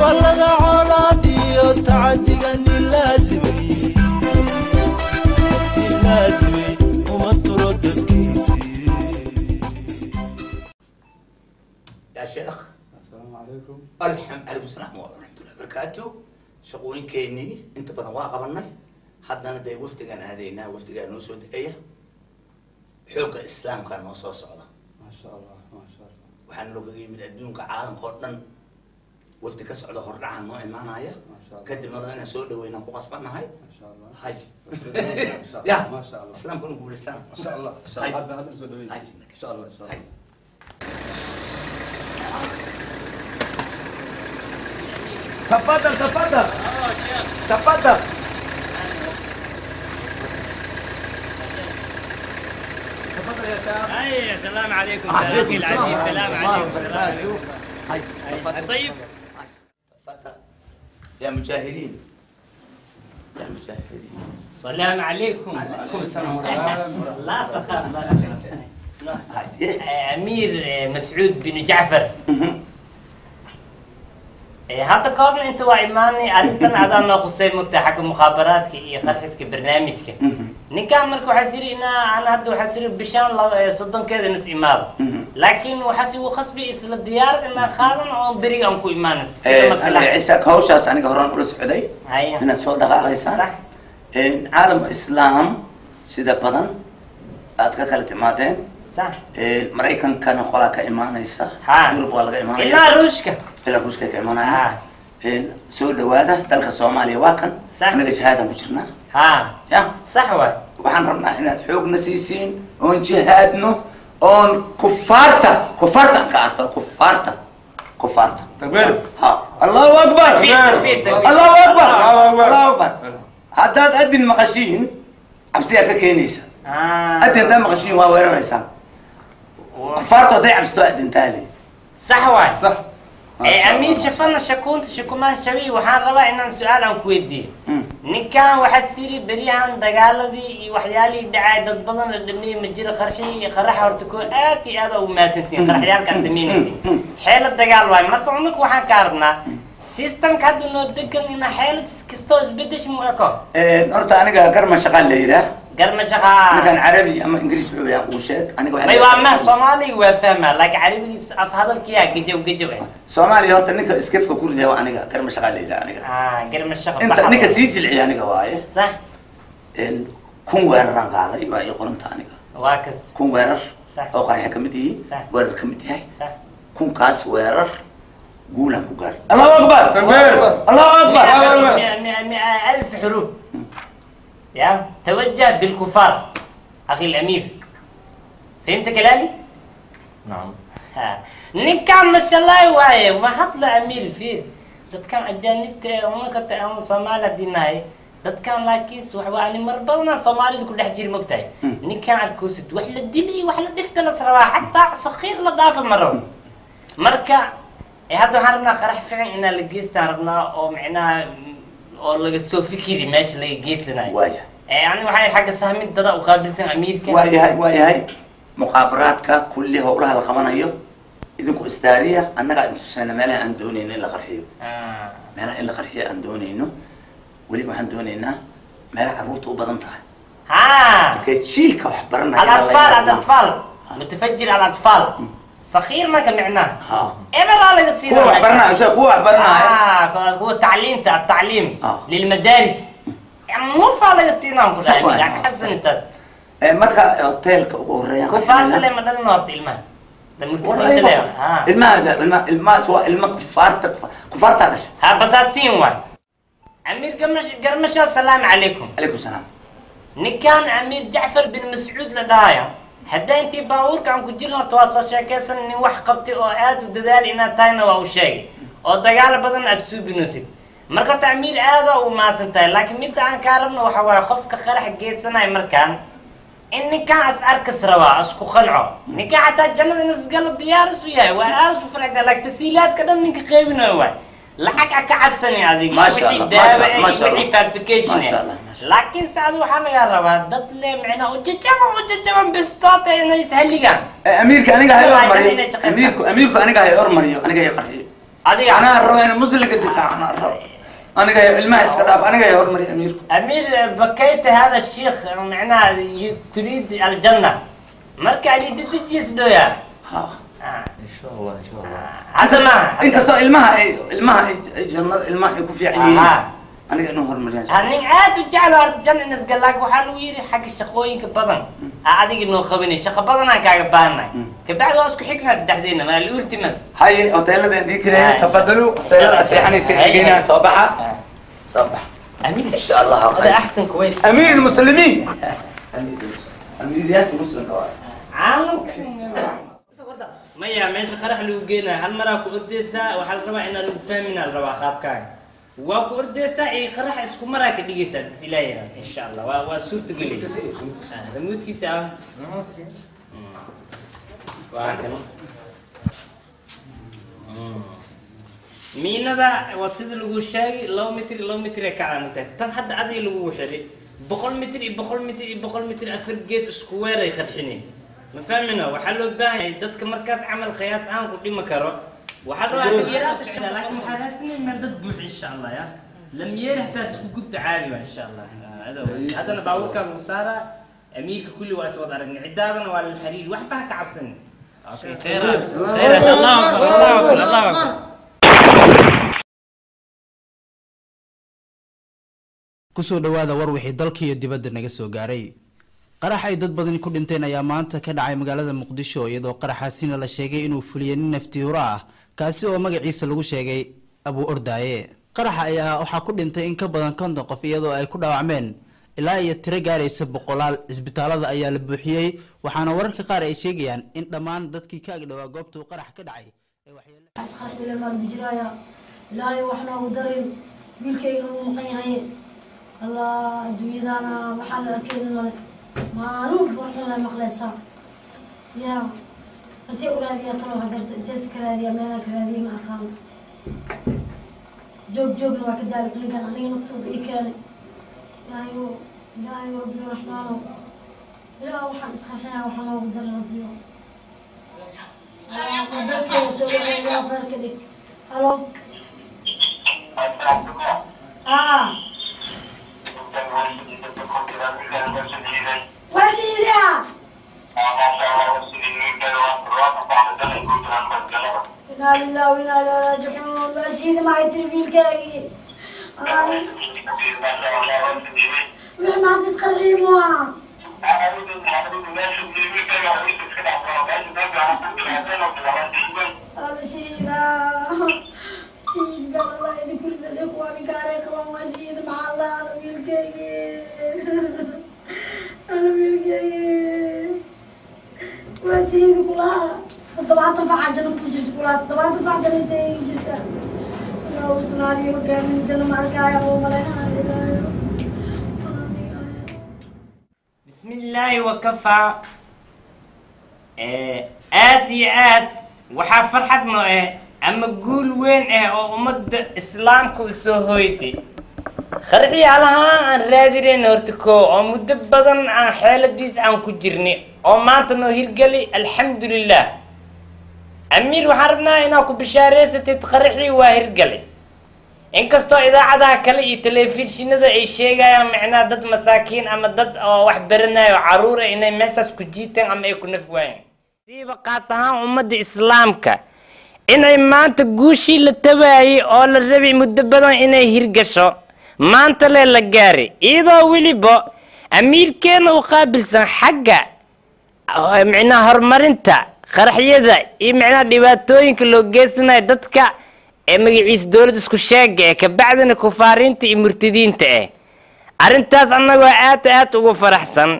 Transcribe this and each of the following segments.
Gobolada colaad iyo tacadiga nin laasimay, nin laasimay uma turo dadkiisii. يا شيخ. السلام عليكم. الحمد، عليكم السلام ورحمة الله وبركاته. Shaqooyinkeennii inta badan waa qabanay, haddana dee wafdigaan aadaynaa, wafdigaa noo soo degaya, xoogga islaamkaa noo soo socda. ما شاء الله، ما شاء الله. Waxaana loo kaga yimid adduunka, caalamka oo dhan wafdi ka socda, hordhaca noo imaanaya. ما شاء الله. Kadibna waa inaan soo dhaweynaan ku qasbannahay. ما شاء الله. Hay. ما شاء ya الله، ما شاء الله. Islaamka inu guulaystaan. ما شاء الله، ان شاء الله. هذا هذا مسؤولين. هاي. ان شاء الله، ان شاء hay الله. تفضل، تفضل، تفضل. تفضل يا شيخ. هاي، السلام عليكم اخي العزيز، السلام عليكم، السلام عليكم. هاي، تفضل. طيب. تفضل يا مجاهدين، يا مجاهدين. السلام عليكم. عليكم السلام ورحمة الله. لا تخاف، لا تخاف. هاي. امير مسعود بن جعفر، hadda ka horna inta waa imaanay, arrintan adaa noo qusay, mogta, xagga mukhaabaraadka iyo qarxiska barnaamijka ninkaan. Marka waxaa siri inaa ana hadda waxaa siri bishaan 30-keeda inas imaado, laakiin waxaa si u khasbi isla diyaarad inaa qaadan oo beriga aan ku imaanay sida ma Alla filan. Ciise, hawshaas aniga horaan ula socday haya inaad soo dhaqaaqaysaan. Sax. Caalam islaam sida badan aad ka kala timaadeen. Sax. Maraykankana qolaa ka imaanaysa. Ha. Yurub waa laga imaanaya. Ilaa Ruushka. Ilaa Ruushka ka imaanaya. Soo dhawaada, dalka Soomaaliya waa kan. Sax. Anaga jihaadaan ku jirnaa. Ha. Ya. Sax waay. Waxaan rabnaa inaad xoogna siisiin oon jihaadno oon kufaarta, kufaarta aan ka arsano, kufaarta, kufaarta. تكبير. Ha, allahu akbar. تكبير، تكبير، تكبير. Allahu akbar. Allahu akbar. Allahu akbar. Haddaad adin maqashiin, cabsiyaa ka keenaysa. Adin haddaad maqashiin, waa weeraraysaa kufaarta. Hadday cabsato adintaale. Sax waay. صح. Amiir shafana shakuunta shukumaan shabi, waxaan rabaa inaan su-aal aan ku weydiiyo. Ninkan waxaa siri beryahan dagaaladii iyo waxyaalihii dhacay, dad badan la dhameeyey, ma jiro qarxii iyo qaraxa. Horta koo aad iyo aad ugu mahadsantihiin qaraxyaalkaad samaynaysiin, xeelad dagaal waayo. Marka cunug waxaan kaa rabnaa systemka hadda noo degan ina xeelad kastoo isbedesh mu eko. Horta aniga garma shaqaan la yidhaah. Garma shaqaa. Ninkan carabi ama ingiriis wuxuu yahay uu sheeg aniga waxaa may waa ma Soomaaliga waa fahmaa, laakiin carabigiis af hadalkiyaa gajaw gajaw eh. Soomaaliya horta ninka iskefka ku ridaa waa aniga, garma shaqaa la yidhaah aniga. Garma shaqa. Inta ninka sii jilciya aniga waaye. Sax. 1000 weeraraan qaaday, waa ii qoranta aniga. Waa kas. 1000 weerar Sax. oo qarxa ka mid yihiin, Sax. weerar ka mid yahay. Sax. 1000-kaas weerar guulaan ku gaaray. Allahu akbar. تكبير. Allahu akbar. مئة ألف حروب يا توجه بالكفار أخي الأمير، فهمت كلامي؟ نعم. ها. Ninkaan mashallah waaye, ma hadla amiir. Fiir, dadkan ajaanibta ee umakata aan Soomaali haddii nahay, dadkan laakiinse wax waa ani mar badanaa Soomaalida ku dhex jiri, mogtahay, ninkaan arkoosid wax la dili, wax la dhifta las rabaa, xataa sakhiir la dhaafa ma rabo. Marka hadda waxaan rabnaa qarax fiican inaa la geystaan rabnaa oo micnaha oo laga soo fikiri meesha laga geysanayo. Waaya. Ani waxay xagga sahmid dada u qaabilsan amiirka. Waayahay, waayahay. Muqaabaraadka kulli howlaha la qabanayo idinku istaariya, annagaa idin tusayna meelaha aan doonayno in la qarxiyo. Meelaha in la qarxiyo aan doonayno, weliba waxaan doonaynaa meelaha carruurta u badan tahay. ها. Marka jiilka wax baranaya. الأطفال، الأطفال، متفجر على الأطفال صغير، ما كان معناه ha إبر على يصير. Kuwa wax baranaya sheekh, kuwa wax baranaya. هو التعليم تاع التعليم للمدارس مو فعلا يصير. صح. نقول حسن انت. Marka hoteelka ugu horeeya. كفار لا ما دلنا ilmaha. ها. Ilmaha, ilmaha, ilmahaas waa ilma kufaarta, kufaartaa dhashay. ها، بساسين واي. أمير قرمش، قرمشة، السلام عليكم. Calaykum salaam. Ninkaan amiir Jacfar bin Mascuud la dhahaya, hadda intii baabuurka aan ku jirno horta waa soo sheekaysan, nin wax qabtay oo aad u dadaal inaad tahayna waa u sheegay oo dagaal badan aad suubinaysid. Marka horta amiir aada u mahadsan tahay, laakiin midda aan kaa rabno waxa waaye qofka qarax geysanaya markaan in ninkaan as arkas rabaa isku qanco, ninkaan xataa jannada in isgalo diyaarisu yahay, waa aad u faraxsan, laakiin tasiilaadka dhan ninka qaybinayo waay, lacag a ka cabsani adiga. Maasha wixii Allah, daawa maasha eh, maasha wixii Allah. verification Maasha eh. Allah, maasha. Laakiin se adiga waxaa lagaa rabaa dad le micnaha ujajaban, ujajaban bistoota inay ishalligaan. Amiirka aniga hay Waa hormariyo. inay shaqaystaan. Amiirku, amiirku aniga hay hormariyo, aniga hay qarxiyo. Adiga Anaa raba inaan muslimka difaac, anaa raba. Aniga ilmaha iska dhaaf, aniga ay hormari amiirku. أمير بكيت هذا الشيخ معناها تريد الجنة مركع لي دجيس دويا. Ha. إن شاء الله إن شاء الله. هذا ما Inkastoo ilmaha ay jannada ilmaha ay ku fiican yihiin, aniga inuu hormariyaan. Nin aad u jecel horta janna in isgalaag waxaa lagu yidhi xagga shaqooyinka badan aa adiga noo qabanay, shaqo badan aan kaaga baahannahay, kabacdi waa isku xignaa saddexdeena maa ultimate. Haye, hoteelada aan dii kiraya, tafadalu, hoteelada aad seexanaysa egeynaan. Soo baxa, soo baxa. أمير. إن شاء الله. هذا أحسن كويس. أمير المسلمين، أمير المسلمين، أميريات المسلم كواي. caalamka maya meesha qarax lagu geenayo hal maraa ku ordeysaa, waxaa la rabaa inaad lagu fahminaa, la rabaa qaabkaaga waa ku ordeysaa iyo qarax isku maraa ka dhigaysaa dis ilaahay insha Allah waa suurta gelaysa remote-kiisa ah waa kan. Miinada waa sida lagu sheegay 2 mitir 2 mitir ay ka calaamatahay. Tan hadda adiga lagu xiray 100 mitir iyo 100 mitir iyo 100 mitir, afar gees isku weeray qarxinay, ma fahmino? Waxaa loo baahan yahay dadka markaas camal qiyaas aan ku dhimi karo, waxaa rabaa yaraata, laakiin waxaa raadsanay meel dad buux insha Allah ya lam yeeri hataa isku gubta caadi waa insha Allah. Haddana baabuurkaa lagu saaraa amiirka, kulli waa is wada aragnay, cidaadana waa lala xiriiri, waxba ha ka cabsanin. Okay, khayraad khayraad, Allahu akbar, Allahu akbar, Allahu akbar. Kusoo dhawaada war wixii dalka iyo dibadda naga soo gaaray. Qarax ay dad badan ku dhinteen ayaa maanta ka dhacay magaalada Muqdisho, iyadoo qaraxaasina la sheegay inuu fuliyey nin naftiiro ah, kaasi oo magaciisa lagu sheegay Abu Ordaaye. Qaraxa ayaa waxaa ku dhintay in ka badan 50 qof, iyadoo ay ku dhaawacmeen ilaa iyo tiro gaaraysa boqolaal. Isbitaalada ayaa la buuxiyey, waxaana wararka qaar ay sheegayaan in dhammaan dadkii ka agdhowaa goobta uu qarax ka dhacay ee waxyeelo asxaabta maan bijiraaya ilaahay wax noogu darin, wiilkaygana wuu maqan yahay. Allah, adduunyadaana waxaa la arkeen male, maalin warxun la maqlaysaa. Ya intee u raadiyaa talo hadarta, intees ka raadiyaa, meelaa ka raadiya ma aqaano. Joog joogna waa ka daali ninkan, aniga naftooda ii keenay. Ilaahayo, ilaahayo, rabbiyo raxmaano, ilaah waxaan isqarxinaa waxaa noogu darin rabbiyo dalkeena soo wacay, ilaah khayr ka dhig. Halo, ah waa shiidaa. Inaa lillahi wa inaa ilaihi raajicuun. Waa shiida, maxay tiri wiilkaagii wixii maanta isqarxiyey mua? Ala shiida, shiid baan Allah idin kurida kuwaa ninkaarey qabaan. Waa shiida, maxaa la ala wiilkaygii, ala wiilkaygii waa shiida kulaha. 70 faca janno ku jirta kulaha, 70 fac janno intay igu jirta. Ilaahu isnaariyo hogaamin, janno ma arkaayo oo maleynayo ilaahayo. بسم الله وكفى. Aad iyo aad waxaa farxad noo eh ama guul weyn ah oo ummadda islaamka u soo hoyday qarxii alahaan aan raadinayn horta koo, oo muddo badan aan xeeladiis aan ku jirnay, oo maanta noo hirgeli, alxamdulilah. Amiir, waxaan rabnaa inaad ku bishaaraysatid qaraxii waa hirgalay, inkastoo idaacadaha kale iyo telefishinada ay sheegayaan micnaha dad masaakiin ama dad oo wax baranayo caruur ah inay meeshaas ku jiitaan ama ay ku naf waayeen. Siiba qaas ahaan ummadda islaamka inay maanta guushii la tabaayay oo la rabay muddo badan inay hirgasho maanta lee la gaaray, iyadoo weliba amiirkeena u qaabilsan xagga micnaha horumarinta qaraxyada iyo micnaha dhibaatooyinka loo geysanayo dadka ee magaciisa dowladda isku sheega ee kabacdina kufaariinta iyo murtadiinta ah. Arrintaas annagoo aad aad ugu faraxsan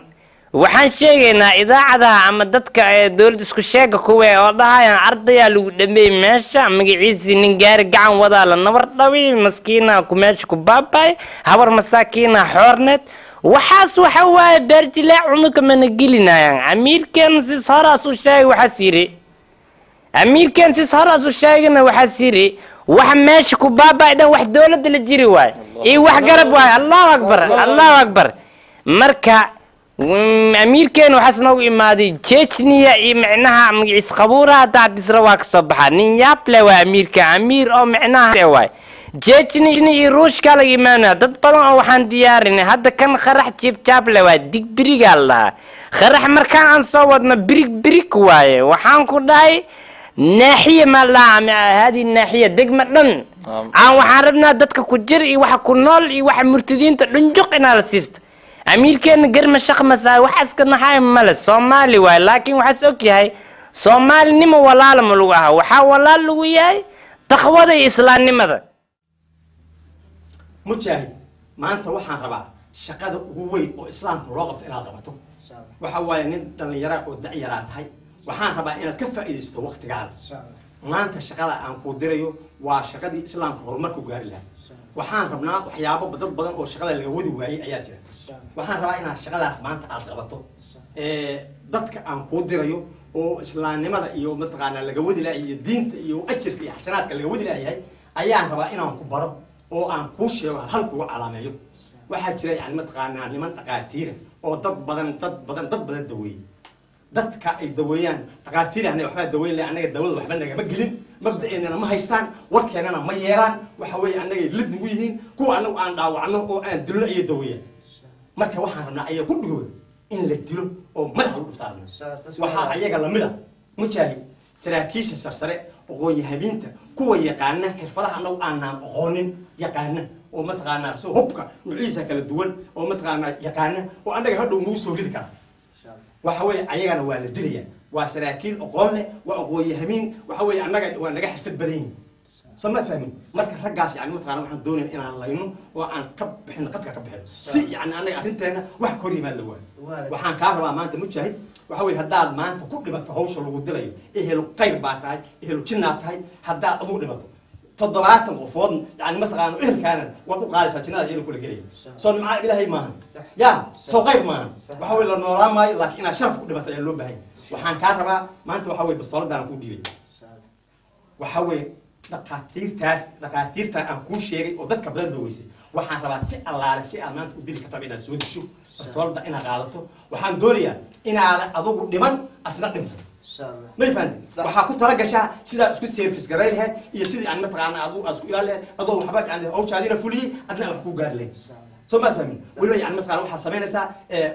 waxaan sheegaynaa idaacadaha ama dadka ee dowladda isku sheega kuwa oo dhahayaan ardayaa lagu dhameeyey meesha, magaciisii nin gaari gacan wadaa la nabar dhawi, maskiina ku meesha ku baabay, habar masaakiina xoorneed. Waxaas waxa waaye beerjilaac cunuka mana gelinayaan. Amiirkeen sis horaas u sheegay, waxaas yidhi amiirkeen sis horaas u sheegana, waxaas yidhi wax meesha ku baabay dhan wax dowladda la jiri waayo iyo wax garab waayo. Allahu akbar, allahu akbar. Marka Amiirkeen waxaas noogu imaaday Chechnya iyo micnaha magaciis qabuuraha daadisra waa kasoo baxaa. Nin yaab leh waa amiirka, amiir oo micnaha waay. Chechnya iyo Ruushka laga imaanaya dad badan oo waxaan diyaarinay hadda kan qarax jiibjaab leh waa dig birigaa la dhahaa. Qarax markaan aan soo wadno birig birig waaye. Waxaan ku dhahay naaxiya ma laha haadi naaxiya degma dhan. Aan waxaan rabnaa dadka ku jir iyo waxa ku nool iyo waxa murtadiinta dhunjuq inaa la siisto. Amiirkeena garma shaqmasaa waxaas ka naxay male Soomaali waay, laakiin waxaas og yahay Soomaalinimo walaal ma lagu aha. Waxaa walaal lagu yahay taqwada iyo islaamnimada. Mujaahid, maanta waxaan rabaa shaqada ugu weyn oo islaamka loo qabto inaad qabato. Waxa waaye nin dhallinyara oo da'yaraa tahay, waxaan rabaa inaad ka faa'iidaysato waqtigaada. Maanta shaqada aan kuu dirayo waa shaqadii islaamka horumarku gaari lahaa. Waxaan rabnaa waxyaabo dad badan oo shaqada laga wadi waayey ayaa jira. Waxaan rabaa inaad shaqadaas maanta aad qabato. Dadka aan kuu dirayo oo islaamnimada iyo mataqaanaa laga wadi lahaa iyo diinta iyo ajirka iyo xasanaadka laga wadi lahayahay ayaan rabaa inaan ku baro oo aan kuu sheego hal kugu calaameeyo. Waxaa jira yani mataqaanaa niman dhaqaatiira oo dad badan dad badan dad badan daweeyey. Dadka ay daweeyaan dhaqaatiir ahna waxba daweyn leh, annaga dawada waxba nagama gelin, mabda'eenana ma haystaan, warkeennana ma yeelaan. Waxa weeye annagay lid nagu yihiin, kuwa annagu aan dhaawacno oo aan dilno ayay daweeyaan. Marka waxaan rabnaa ayaga ku dhigooda in la dilo oo madaxa lagu dhuftaarno. Waxaa ayaga lamid a mujaahid saraakiisha sarsare, aqoon-yahamiinta, kuwa yaqaana xirfadaha annagu aanaan aqoonin yaqaana oo mataqaanaa soo hubka nuuciisa kala duwan oo mataqaanaa yaqaana oo annaga hadhow nagu soo ridi kara. Waxa weeye ayagana waa la dilaya. Waa saraakiil aqoon leh, waa aqoon-yahamiin, waxa weeye annaga waa naga xirfad badan yihiin. Soo ma fahmin? Marka raggaas yani mataqaana waxaan doonayn inaan layno oo aan ka bixino qadka ka bixino si yani annaga arrinteena wax ka hor yimaad la waayo. Waxaan kaa rabaa maanta mujaahid, waxa weeye haddaad maanta ku dhibato hawsha lagu dilayo, ehelu khayr baa tahay, ehelu jinnaa tahay. Haddaad adigu dhibato 70 qofood yani mataqaana ehelkaana waad u qaadaysaa jinnada iyada kula gelaya. Soo nimca ilaahay maahan, yaa soo qayb maahan. Waxa weye la noolaan maayo, laakiin inaad sharaf ku dhibato ayaa loo baahan yahay. Waxaan kaa rabaa maanta waxa weye bistooladaan kuu dhiibay. Waxa weye dhaqaatiirtaas, dhaqaatiirta aan kuu sheegay oo dadka badan daweysay, waxaan rabaa si allaale si aad maanta u dili kartaba inaad soo disho, bistoolada inaad qaadato. Waxaan doonayaa inaada adigu dhiman asna dhinto. Ma fahanti? Waxaa ku tala gashaa sidaa isku service garay lahayd iyo sidii aan mataqaana adigu aad isku ilaali lahayd adoo waxba yani hawshaadina fuliyey adna aan wax kuu gaari lahayn. Soo ma fahmin? Weliba yani mataqaana waxaa samaynaysaa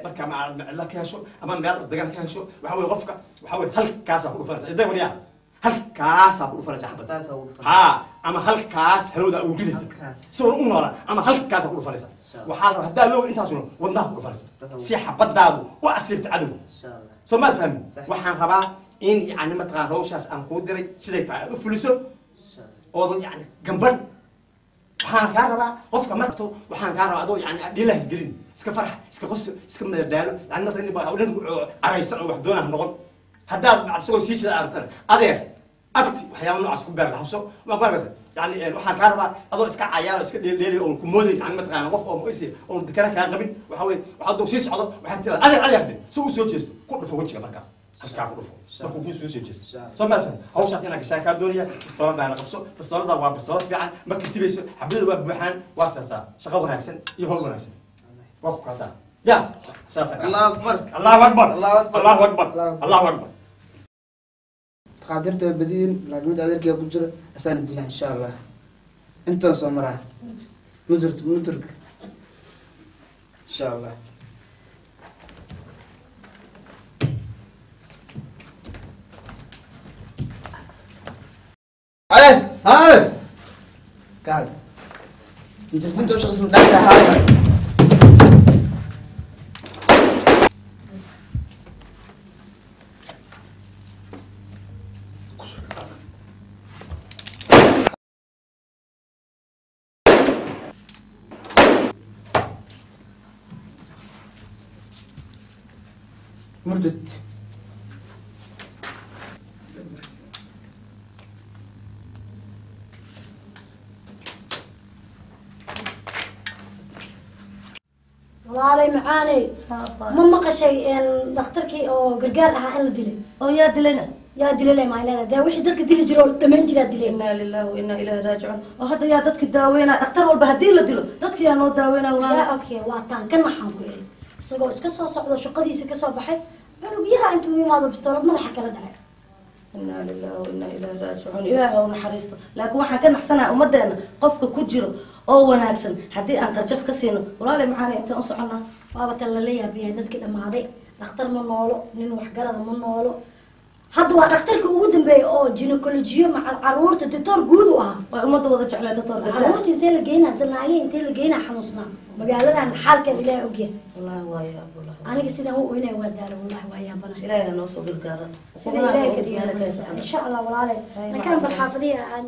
marka cidla ka hesho ama meel degan ka hesho, waxa weye qofka waxa weye halkaasaa ku dhufanaysa idag waryaa, halkaasaa ku dhufanaysa xabad haa, ama halkaas halowda ugu ridaysa si uun u noolaan, ama halkaasaa ku dhufanaysa. Waxaa la rabaa haddaa low intaas uno wadnaha ku dhufanaysa si xabadaadu u asiibto cadowga. Soo ma fahmin? Waxaan rabaa in yani mataqaana hawshaas aan kuu diray siday tahay aad u fuliso oodan yani gamban. Waxaan kaa rabaa qofka marto, waxaan kaa rabaa adoo yani dhiilaha isgelin, iska farax, iska qoso, iska madadaalo. Yani mataqaana nin baa nin caraysan oo wax doonah noqon. Haddaad isagoo sii jeeda aragtana adeer abti waxyaaba noocaas ku beer lahabso waa ku yani. Waxaan kaa rabaa adoo iska cayaar oo iska dheeldheelay oon ku moodayn yani mataqaana qof oo moise oon dekana kaa qabin. Waxa weye waxaad doo sii socdo waxaad tiraa adeer adeer dhe, si uu soo jeesto ku dhufo wejiga, markaas halkaa ku dhufo markuu kuu soo jeesto. Soo ma fahmin? Hawshaas inaad gashaan kaa doonaya. Bistooladaana qabso, bistoolada waa bistoolad fiican, ma katibayso, xabadada waa buuxaan, waa saasaa shaqo wanaagsan iyo howl wanaagsan waa ku kaasaa. Ya saasa. Allahu akbar, Allahu akbar, Allahu akbar, Allahu akbar, Allahu akbar. Dhakhaatiirta way badiyin, laakiin mid adeerkiga ku jira asaana dilaa insha Allah. Intaan soo maraa mudur mudurka insha Allah. Adeer, adeer, kaal mujirtinta u shaqaysan dhaca haay. Murtad. Walaalay macaaney, ma maqashay dhakhtarkii oo gargaar ahaa in la dilay? Oo yaa dilayna? Yaa dilay le maa leedahay dee wixii dadka dili jira oo dhammayn jiraa dilay. Inaa lillahi wa inaa ilaahi raajicuun. Oo hadda yaa dadka daaweynaa? Dhakhtar walba haddii la dilo dadka yaa noo daaweynaa walaal? Yaa okay, waa taan kan waxaan ku iri Isagoo iska soo socdo shaqadiisa ka soo baxay, cunug yaraa intuu yimaado bistoolad madaxa kala dhacay. Inaa lilahi wa inaa ilaahi raajicuun. Ilaahi ha u naxariisto. Laakiin waxaan ka naxsanahay ummadeena qofka ku jiro oo wanaagsan haddii aan qarjaf ka siino. Walaali macaani, intaan u soconnaa? Waaba tan lala yaabiyahay, dadkii dhammaaday. Dhakhtar ma noolo, nin waxgarada ma noolo. Hadda waa dhakhtarkii ugu dambeeyay oo ginecologiyo macal caruurta, doctor guud u ahaa. Way ummadda wada jeclay doctor Gargaar. Caruurta intee la geynaa, naagay intee la geynaa xanuunsnaa? Magaaladan xaalkeeda Ilaahay ogyahay. Wallahi waa yaab, wallahi. Aniga sidaan u oynaya waa daala, wallahi waa yaabana. Ilaahay ha noo soo gargaara. Sida Ilaahay ka dhigaa, insha Allah. Walaale, nakaan bal xaafadihi aan.